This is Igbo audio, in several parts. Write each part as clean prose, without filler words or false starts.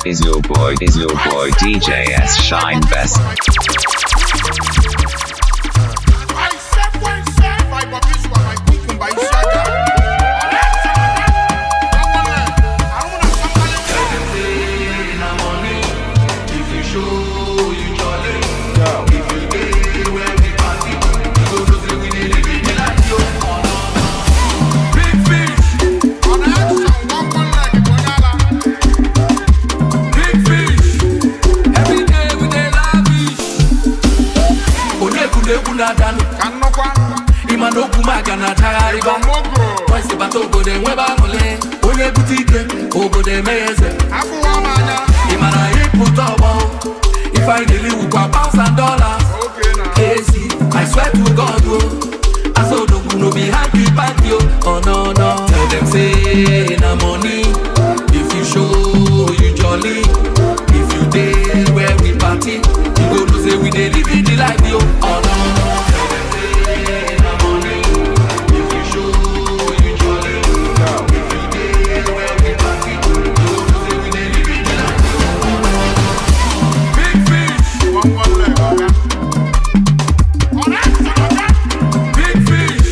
Is your boy DJ S Shine Best. If I really would go pounds and dollars, okay, I swear to God, oh, I saw no no be happy party, oh no no. Tell them say na money. If you show you jolly, if you dey where we party, you go to say we dey live in the life, yo. Oh no no. Tell them say na money. If you show you jolly, if you dey where we party, you go to say we dey live in the life, yo. Big fish, one leg, big fish.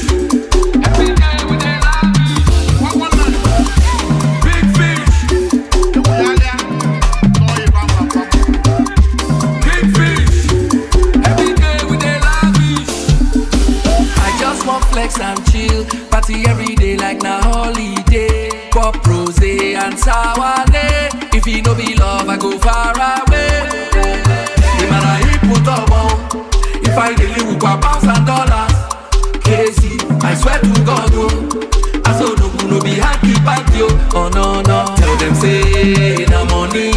Every day we dey lavish. One leg. Big fish. Big fish. Every day we dey lavish. I just want flex and chill, party every day like na holiday. Pop rosé and sour. If it no be love, I go far away. If I really would go pounds and dollars, crazy, I swear to God, oh, I saw no no be happy party, oh no no. Tell them say na money.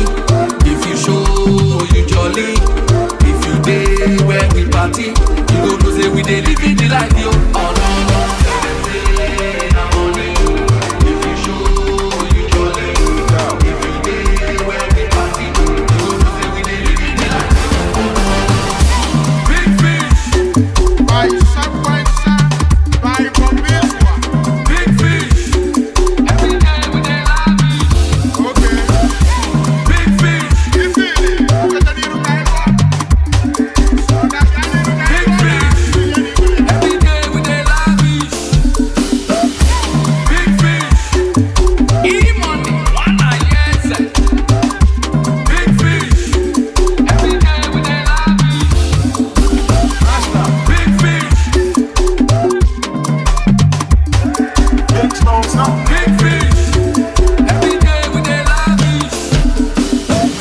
If you show you jolly, if you dey where we party, you go to say we dey live in the life, yo. Oh no no. Tell them say na money. If you show you jolly, if you dey where we party, you go to say we dey live in the life. Big fish. Big fish. Every day we dey lavish. Big fish. Big fish. Every day we dey lavish. Big fish. E-money, one yes. Big fish. Every day we dey lavish. Big fish. Big fish. Every day we dey lavish.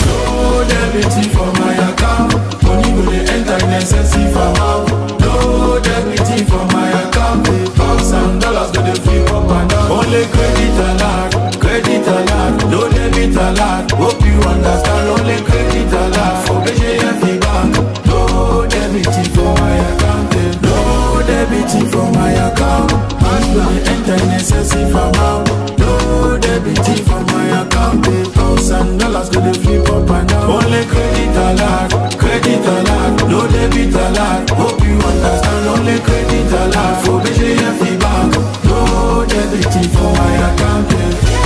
No debit for my account. Money go dey enter in excessive amount. No debit for my account. Pounds and dollars go dey flip up and down. Only credit alert, no debit alert. Hope you understand. Only credit alert for BJF Bank. No debit for my account. No debit for my account. Cash go dey enter in excessive amount. No debit for my account. Pounds and dollars go dey flip up and down. Only credit alert, no debit alert. Hope you understand. Only credit alert for BJF Bank. No debit for my account.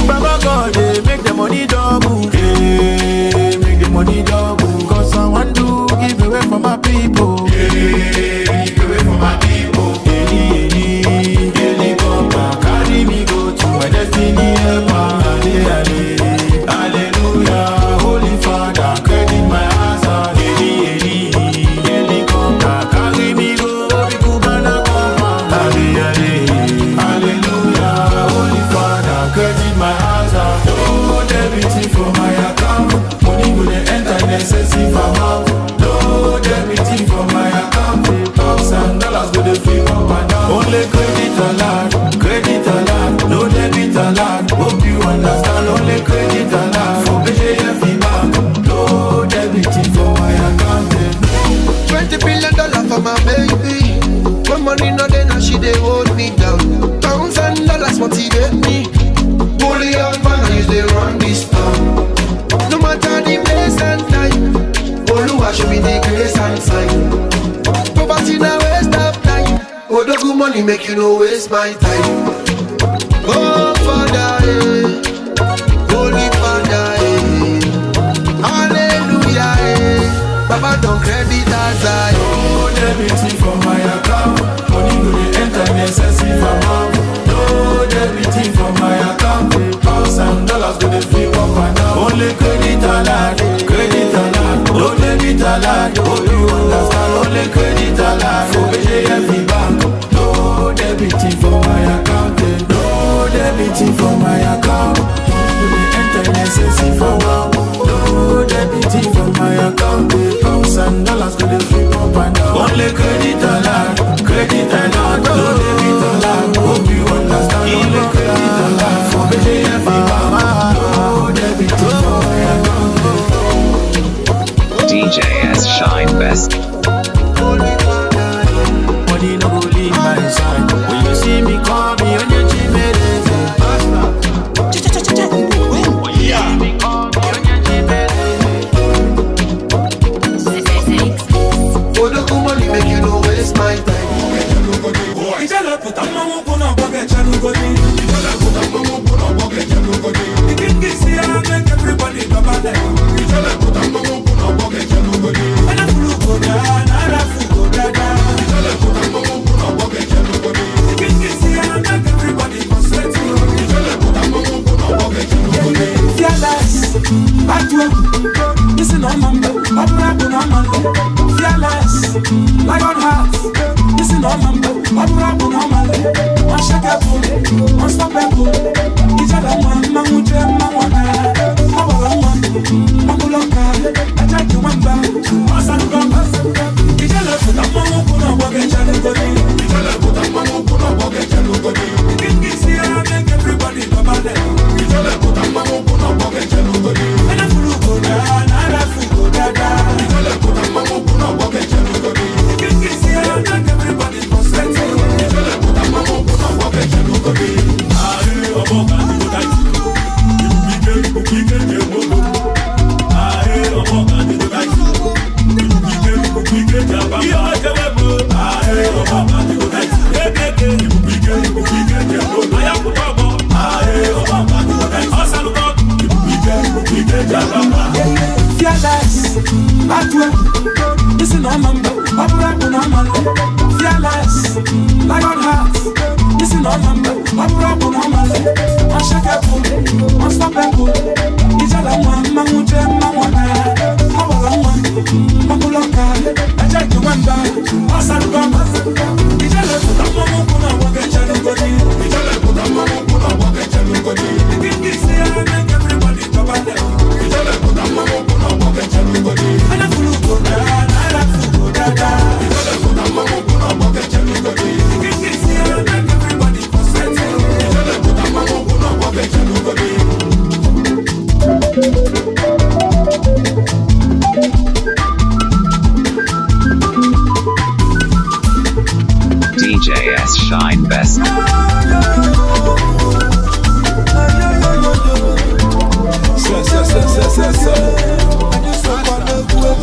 Baba God, make the money double. Hey, make the money double. 'Cause I want to give away for my people. Hey, give away for my people. Hey, hey, helicopter carry me go to my destiny helper. Ale, hallelujah, Holy Father, credit my answer. Hey, hey, helicopter carry me go Cubana come. Ale, ale, hallelujah, Holy Father, credit my answer. No debit for my account. Money go dey enter in excessive amount. No debit for my account. Pounds and dollars go dey flip up and down. Only credit alert, no debit alert. Hope you understand. Only credit alert for BJF Bank. No debit for my account. $20 billion for my baby. When money no dey, now she dey hold me down. Pounds and dollars motivate me. Bully on man, I use they run this town. No matter the place and time, Oluwa show me the grace and sign. Poverty na waste of time. Odogu money make you no waste my time. Oh Father, eh. Holy Father, eh. dollars go dey flip up and down. Only credit alert, credit alert. No debit alert, oh you understand. Only credit alert for BJF Bank. No debiting for my account, no debiting for my account. No dey enter necessary for wow. No debiting for my account. Pounds and dollars go dey flip up and down. Only credit alert, credit alert. No debit alert, hope you understand. Only credit alert for BJF Bank. No debiting for my account. DJ S Shine Best. Money no go leave my side. When you see me call me on your Gmail. Money make you no waste my time. Fearless, lion heart. This is no number. Unshakable, unstoppable. Fearless, this is no number. Fearless, lion heart. This is no number. Unshakable, unstoppable. DJ S Shine Best.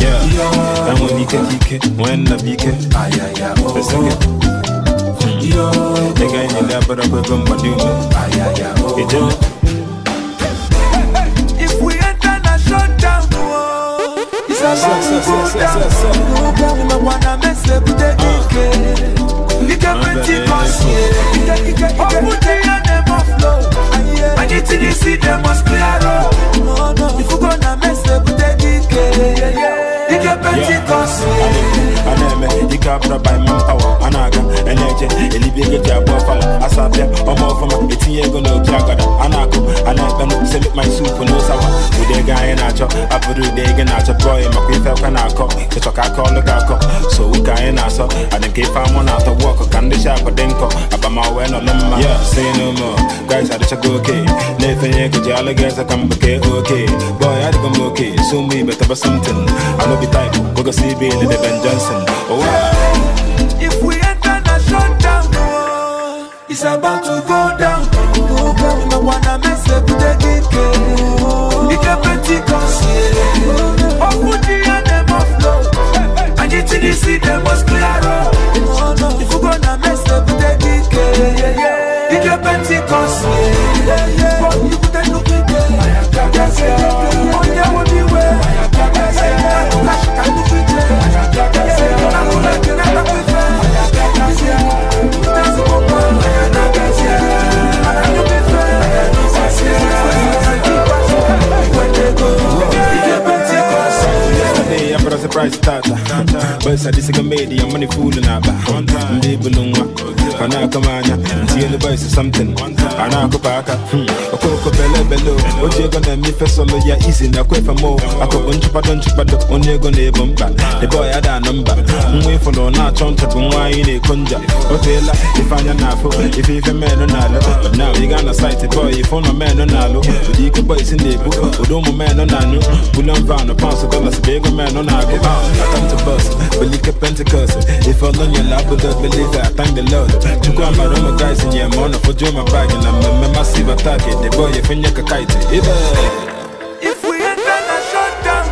Yeah, I'm on Ike, when the BK, the guy in the but if we enter a shutdown, it's a down. I need to see them must clear up. If you gonna mess up with the DK, Ike by manpower, Anaga, Energy, Elibia Buffalo, Asapia, Omofama, Etiego no Piagada, Anako, Anakan, select my soup no sour, Udega and Acho, Abu Dega Nacho, boy, Maquifa Kanako, the Chocako Lagako, so Uka and Aso, and then Kifamon after work, Kandisha Padenko, Abama no Lama, yeah, say no more. Guys, I just go okay, Nathan Yakajala guys, I come back okay, boy, I come okay, soon we better something. I know be type, we go see Billy the Ben Johnson. Oh, wow. If we enter the shutdown, oh, it's about to go down. No wanna mess up with the DK. It's a Pentecost. Oh, put the name of love. I need to see them must clear up. If you gonna mess up with the DK, it's a Pentecost. You put a look at them. Oh, yeah, we'll be where. boys tata. Boys are this media money fooling aba. Ndị bulu nwa kana kamanya ntielu boys something. Ana akụpa aka. Okoko bele bele oji ego na eme solo ya easy na kwefa mo. Akụkụ nchụpado nchụpado onye ego na-ebu mkpa. The boy ada nọmba. Nwa ifụlụ na-achọ ncha bụ nwa anyị na-eko nja. O teela ife anya na-afụ ife ife menụ na-alụ. Now you got na site boy ife ụnọ menụ na-alụ. Ụdị ike boys na-ebu ụdị ụmụ menụ na-anyụ. Bullion van pounds dollars bụ ego menụ na-agụ. I come to bust belike Pentecost. If all on your lap with the believer I thank the Lord. Chukwu amara ụmụ guys nye m ọnụ fojuo my bag na mmemme massive attack. The boy if you kite. If we enter the shutdown,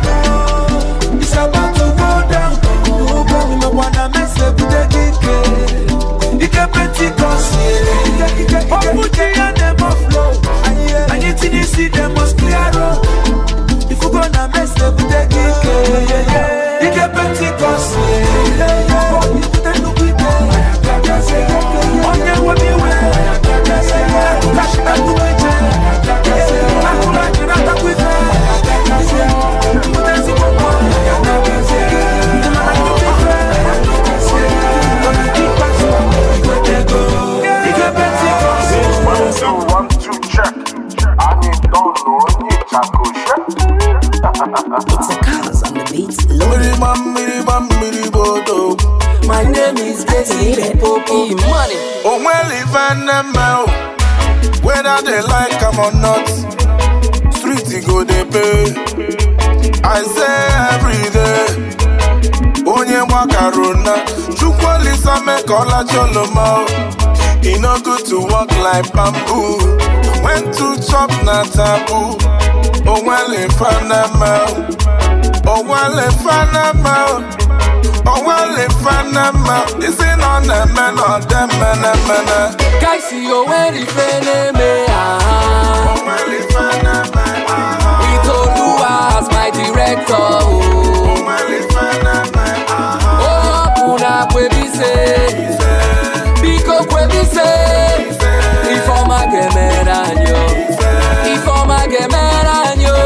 it's about to go down. No wanna mess up with the Ike Pentecost, and them off flow. And you see them must clear up. If you gonna mess up with the Ike Pentecost, It's a cause on the beats. My name is Casey Popo. Money. Oh well, if whether they like 'em or not, street go they pay. I say every day. Onye macarona, Chukwalisa make all a choloma. E no good to walk like bamboo. When to chop na taboo. Oh well, if I'm oh well, if I'm oh well, if I'm this ain't on the man or them man. Guys, you where if me ah. Oh well, if I'm Itoluwa as my director. Oh well, if I'm oh puna kwebise, biko kwebise. Ifeoma gemera anyo, Ifeoma gemera anyo.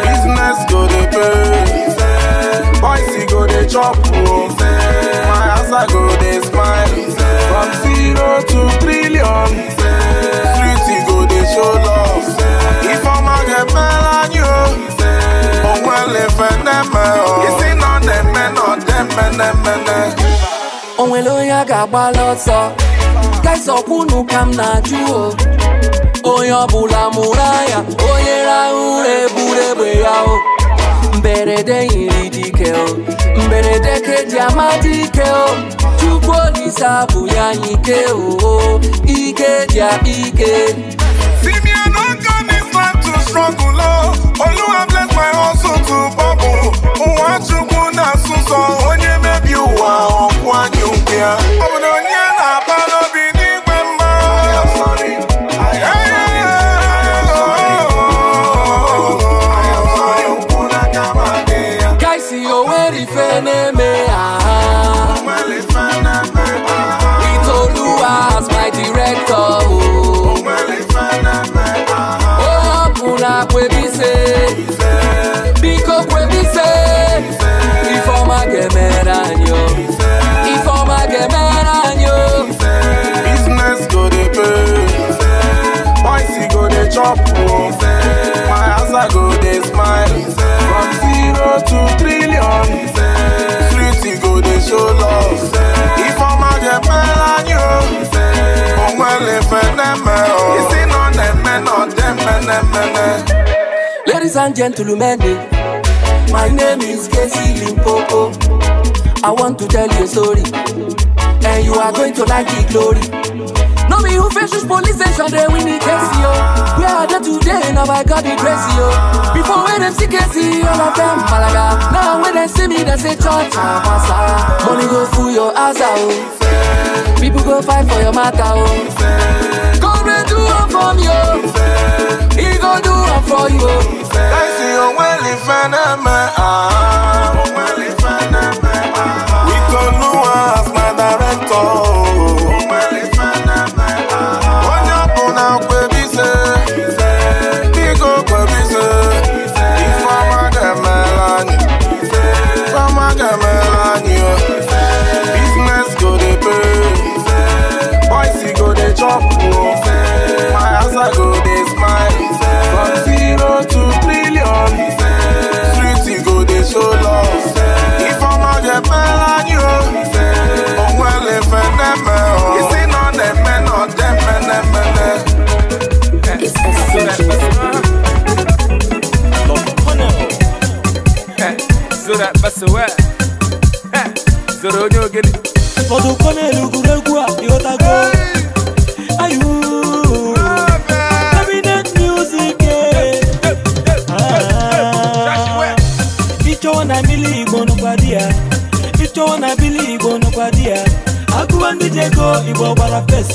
Business go dey pay, boys go dey chop, oh. My house I go dey smile. From 0 to trillion, street go dey show love. Ifeoma gemera anyo, oh well if eneme oh. Isi no neme no deme neme ne. Onwere onye a ga-agbala ọsọ. Guys, ọkwụnụ ka m na-ajụ o. Onye ọbụla mụrụ anya, onye rahụ ụra eburu egbe ya o. Mberede yiri dike o, mberede ka eji ama dike o. Chukwu Olisa bụ ya anyị ike o, ike eji akpa ike. See me, I no come this life to struggle o. Oluwa bless my hustle to bubble. Ụwa Chukwu na-asụsọ, onye mebi ụwa ọkwụ anyị ụkwụ ya. Ọ bụ na onye na-akpa n'obi n'igwe mma. Guys, you where ife na-eme ah. Itoluwa as my director oh. Oh, puna kwebise, biko kwebise. Ifeoma gemera anyo, Ifeoma gemera anyo. Business go dey pay, boys go dey chop, oh. My house I go dey smile. From 0 to trillion, street go dey show love. Ifeoma gemera anyo, onwere ife na-eme oh. Isi no na-eme no deme neme ne. Ladies and gentlemen, my name is Casey Limpopo. I want to tell you a story, and you are going to like the glory. No be who faces police station, they win the case, yo. We are there today, now I got the grace, yo. Before when them see Casey, all of them malaga. Now when they see me, they say church, pastor. Money go through your ass, oh. People go fight for your matter, oh. God will do one for me, oh. He go do one for you, oh. I see you well if I Itoluwa as my director. Onye ọbụla kwebise, biko kwebise. Ifeoma ga-emela anyị, Ifeoma Swear. Zoro onye ogene. Ọdụkọ na-erugwuregwu a ịghọtago. Ayu. Cabinet music. Ịchọwa na mmiri Igbo nọkwa di ya. Ịchọwa na bili Igbo nọkwa di ya. Agụwa ndị ji ego Igbo gbara fes.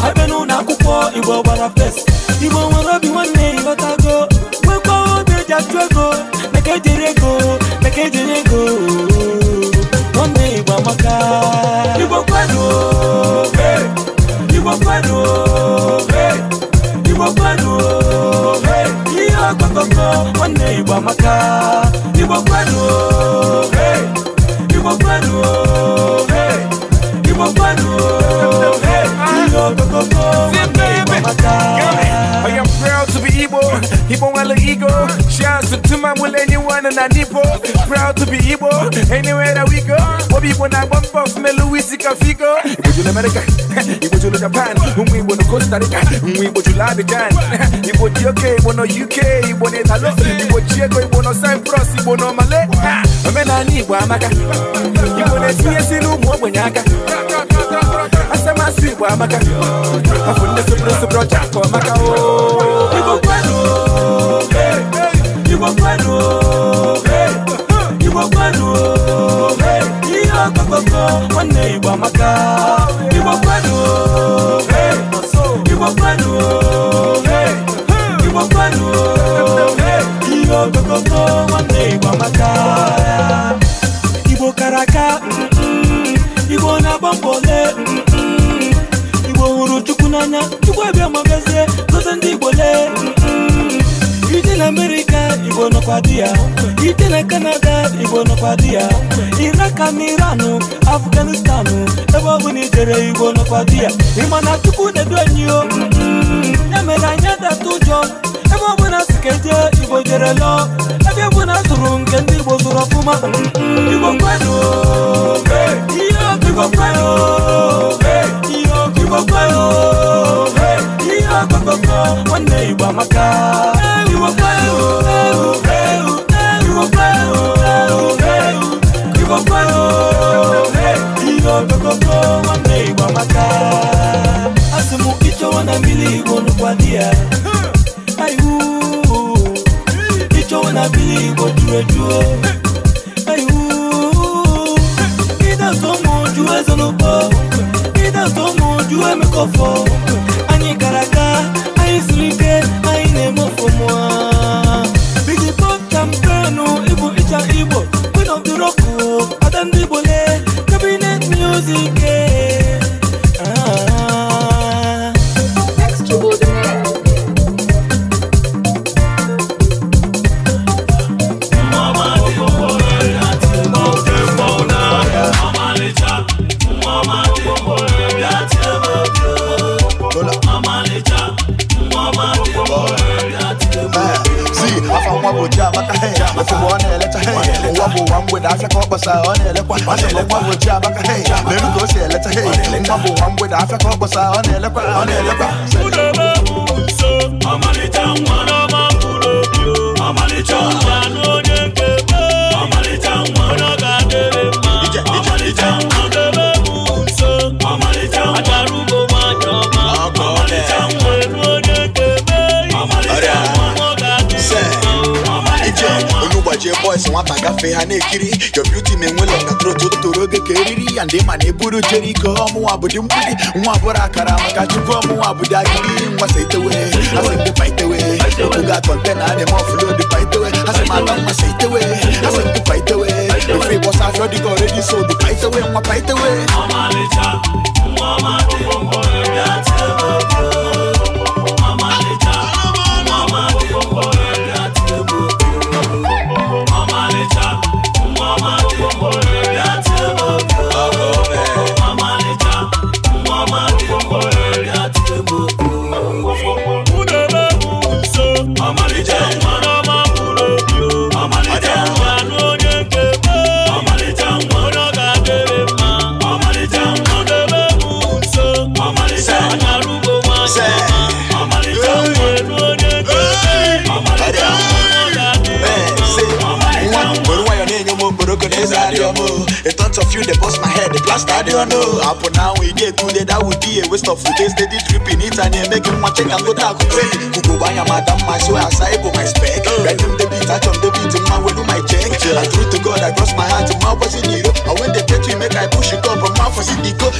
Abịa n'ụlọ akwụkwọ Igbo gbara fes. Igbo nwere obi nwanne ịghọtago. Nwekwa obi eji achụ ego. Maka ejiri ego, maka ejiri ego. Nwanne Igbo amaka. Igbo kwenu, hey. Igbo kwenu, hey. Igbo kwenu, hey. Ihe ọkọkọkọ, nwanne Igbo amaka. Igbo kwenu, hey. Igbo kwenu, hey. Igbo kwenu, hey. Ihe ọkọkọkọ, nwanne Igbo amaka. I am proud to be Igbo. Igbo wala ego. Shouts to my will anyone in Anipo. Proud to be Igbo. Anywhere that we go. Obi Igbo na bump off me Louis Figo. Igbo to America. Igbo to Japan. Igbo to Costa Rica. Igbo to Abidjan. Igbo to UK. Igbo no UK. Igbo no Italo. Igbo Chiego. Igbo no Cyprus. Igbo no Malay. Omenani Igbo amaka. Igbo na TSC n'ụmụ ogbenye aka. Asamasu Igbo amaka. Afunde supro supro chako amaka o. Igbo kwenu, hey. Igbo kwenu, hey. Igbo kwenu, hey. Ihe ọkọkọkọ, nwanne Igbo amaka. Igbo kwenu, hey. Igbo kwenu, hey. Igbo kwenu, hey. Ihe ọkọkọkọ, nwanne Igbo amaka. Igbo karaka, Igbo na-agba mbọ le. Igbo hụrụ Chukwu n'anya, Chukwu abịa ma gọzie, gọzie ndị Igbo lee. Ije na Amerịka, Igbo nọkwa di ya. Ije na Kanada, Igbo nọkwa di ya. Iraq na Iran, Afghanistan, ebe ọ bụla ijere Igbo nọkwa di ya. Ịma na Chukwu na-edu anyị o, ya mere anyị adata ụjọ. Ebe ọ bụla si ka eje, Igbo jere lọọ. Ebe ọ bụla zụrụ nke ndị Igbo zụrụ ọfụma. Igbo kwenu, ihe Igbo kwenu, ihe Igbo kwenu, ihe ọkọkọkọ, nwanne Igbo amaka. Igbo kwenu, Igbo kwenu, Igbo kwenu, ihe ọkọkọkọ, nwanne Igbo amaka. Asị m ịchọwa na mmiri Igbo nụkwa di ya. Ayu, ịchọwa na mmiri Igbo juru eju. Ayu, ịdaso ụmụ ju ezenụkpọ. Ịdaso ụmụ ju emekọfọ. Anyị gara aga, anyị siri ike, anyị na-eme ọfụma. Big Pop Champagne, Igbo ịcha Igbo, Queen of the Rock, Ada ndị Igbo lee, Cabinet Music. Extraordinaire. Boys nwata gafe ha na-ekiri. Your beauty na-enwele ọgatụrụ tụtụrụ oge ka eriri ya ndị ma na-eburu Jericho ọmụnwa bụ dị mgbidi nwa bụrụ akara maka Chukwu ọmụnwa bụ dị agidi nwa sa itewe asị ndị pa itewe obuga kọntena a na-eme ọfụlod pa itewe asị m ata nwa sa itewe asị ndị pa itewe ofe ịgbọsa afọ dịka ọredi sold pa itewe nwa pa itewe. Ọmalịcha nwa ọma dị bịa tie m obi ọmalịcha nwa ọma dị bịa tie m obi ọmalịcha nwa ọma dị bịa tie m obi ọmalịcha nwa ọma dị bịa tie m obi. Udebe m nso ọmalịcha nwa ọma mụrụ obi ọmalịcha nwa onye nke m ọmalịcha nwa onye ọ ga-adịrị mma ọmalịcha nwa udebe m nso ọmalịcha. The thoughts of you, they bust my head, the plaster, I don't know. Up now, we get to that would be a waste of food. Steady dripping it and you make him want check and go down. Go buy your madam, my soul, I say, my spec. Random the beat, I chop the beat, my will do my check. I true to God, I cross my heart, my was in you. I when they get to make I push it up, but my for the go.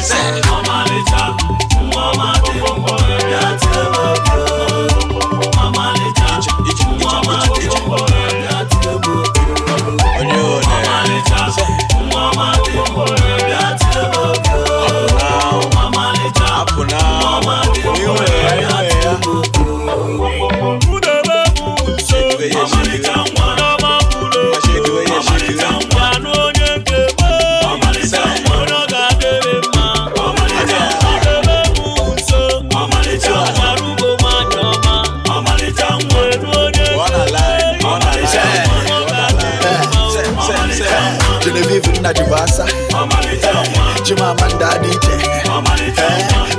Najibasa, Chimamanda Adichie,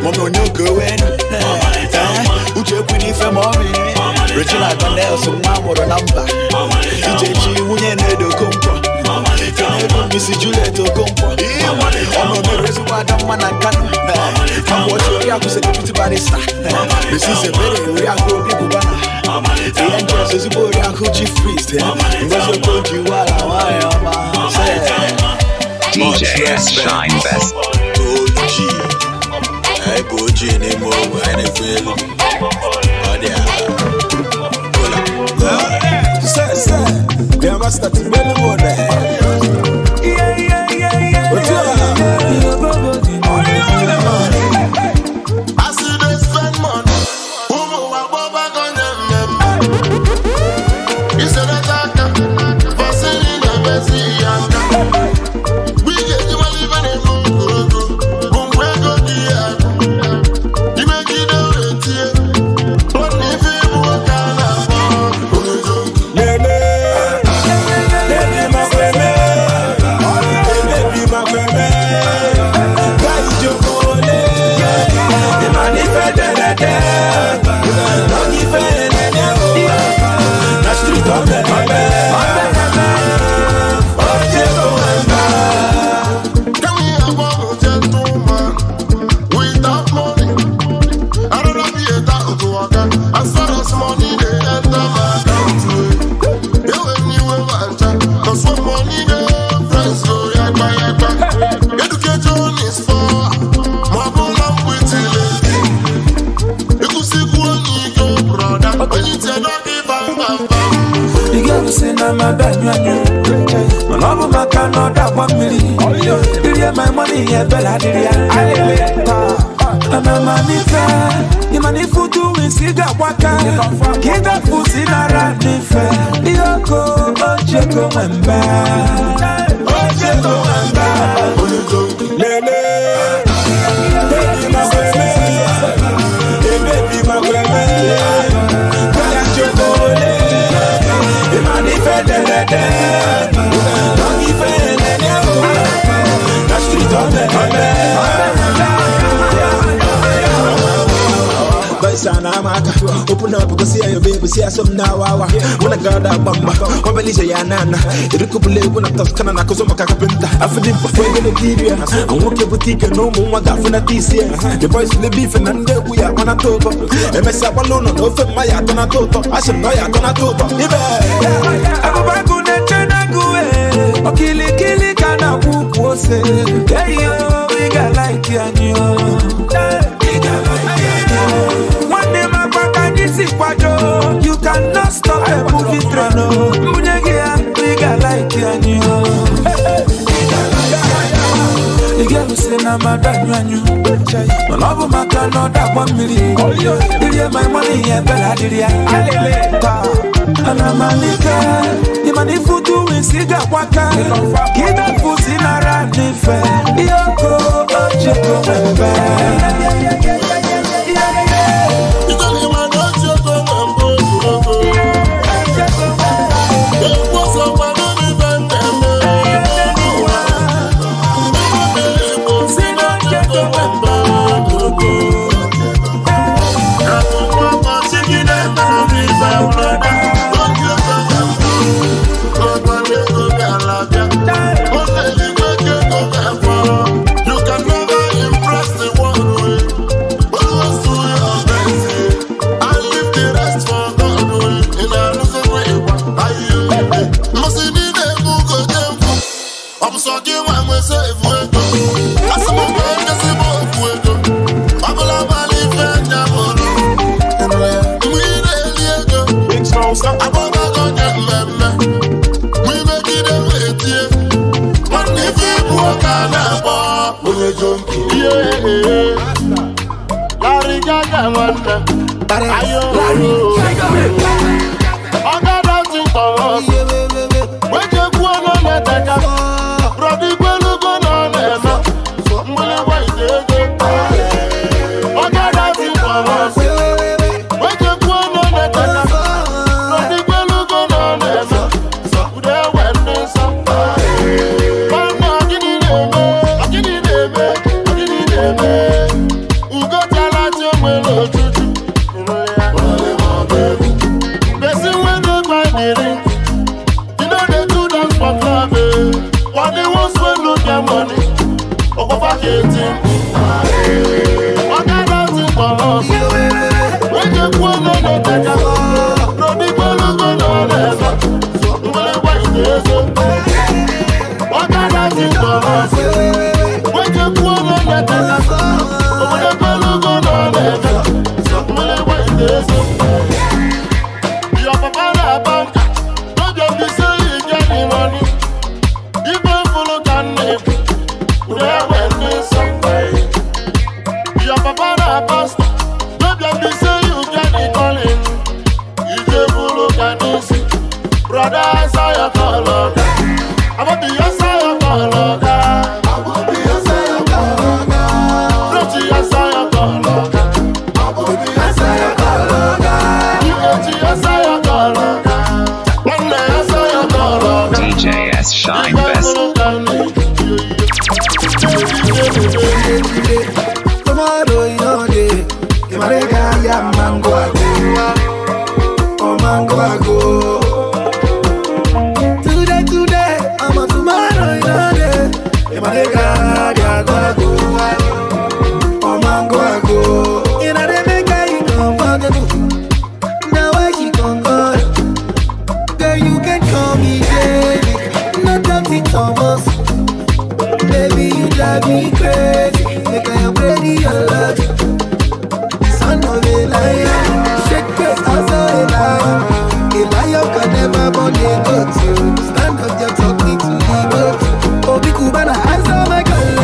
Mami Onyoko Wenu, Uche Kwinife Mommy, Regina Daniels, Mamoro Namba, Ijechi Nwunye Nedo Okonkwo, Missy Juliet Okonkwo, Ọmọ mere ezigbo Adamma na Nkanu, Kamwachi Oriakụ Deputy Barrister, Mrs. Ebere Oriakụ Obi Cubana, The Angels ezigbo Oriakụ Chief Priest, Ngozi Okonjo-Iweala nwanyị ọma. DJ S Shine Best. OG, I go G anymore. I never feel. Oh yeah. Hola. Say say, they must start to believe on that. Yeah yeah yeah yeah. I see they spend money. Umu wa boba konye mmemme. Ise na taka, fasili na bezi yanga. My money, yeah, Bella, I'm a money fair. You money for doing cigar waka. Get that pussy na rani fair. Yoko, Ojeko, Wemba. Ojeko, Wemba. Lele, baby, my baby, baby, my baby. The money fair, the money fair. Open up, go see your baby, see some now. When I got that bamba, one ya nana. Irukubule when I touch Canada, Kozoma Kakapenta. I feel it before the Nigeria. I won't get boutique and no more got for this year. The boys will beef and then we are on a top. MS Abalona, no for my Atona Toto. I should know Yatona Toto. Okili kili kana kukwose. Hey yo, we got like you. You cannot stop a movie train. Munyegia, we got like you. The girl who say na madam you. My love my cannot that 1 million. Did my money yeah, Bella did ya? And I'm a nigga. The money for doing cigar waka. Get that pussy na rani fair. Yoko, Ojeko, Wemba. Brother. Yeah, Larry Gaga nwanne. Ayo. Oga dancing for us. Weje kwuo na na-eteka. Brody gwelugo na na-eme. Mgbịlịgba ite ego. Oga dancing for us. Weje kwuo na na-eteka. Brody gwelugo na na-eme. Ude ewe ndị nsọ. Nwanne ogini na-eme. Ogini na-eme. Ogini na-eme. Ugo chalachi onwere ojuju. Person wey no buy the ring, you know they do dance for club, eh. One day once wey no get money, Ogofa getting. Oga dancing for us. Weje kwuo na na-eteka. Brody gwelugo na na-eme. Mgbịlịgba ite ego. Oga dancing for us. Weje kwuo na na-eteka. Obodo gwelugo na na-eme. Mgbịlịgba ite ego. Your papa na banker, no just be say he get the money. Even follow can name, where when they somewhere. Your papa na pastor, no just be say you get the calling. You just follow can see, brother answer your call, oga. I want be answer your call, oga. I want be answer your call, oga. Preach answer your call, oga. I want be answer your call, oga. You answer your call, oga. One answer your call, oga. DJ S Shine Best. Tomorrow you dey, Imarega ya mango ago, oh mango ago. Today today, I'm a tomorrow you dey, Imarega ya go ago, oh mango ago. Ina dey make I comfortable. Now I she concord. Girl, you can call me David, not Dirty Thomas. Baby, you drive me crazy. Make I upgrade your love. Son of a liar, shake it as a liar. A liar can never born a goat. Stand up, you're talking to the goat. Obi Cubana, answer my call.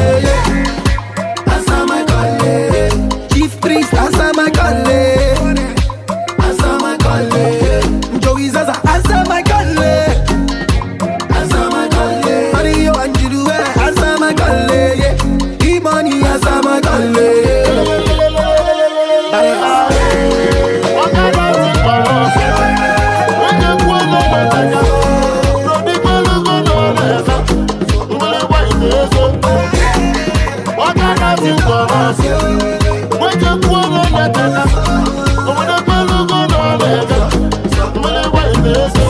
Answer my call. Chief priest, answer my call. Answer my call. Joey Zaza, answer my call. Answer my call. Mario and Judu, answer my call. E-money, answer my call. Oga dancing for us. Weje kwuo na na-eteka. Brody gwelugo na na-eme. Mgbịlịgba ite ego. Oga dancing for us. Weje kwuo na na-eteka. Obodo gwelugo na na-eme. Mgbịlịgba ite ego.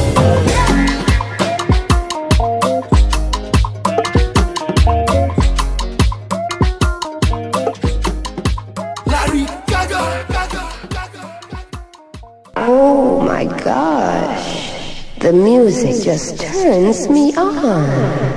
Larry Gaga, Gaga, Gaga. Oh my gosh. The music just turns me on.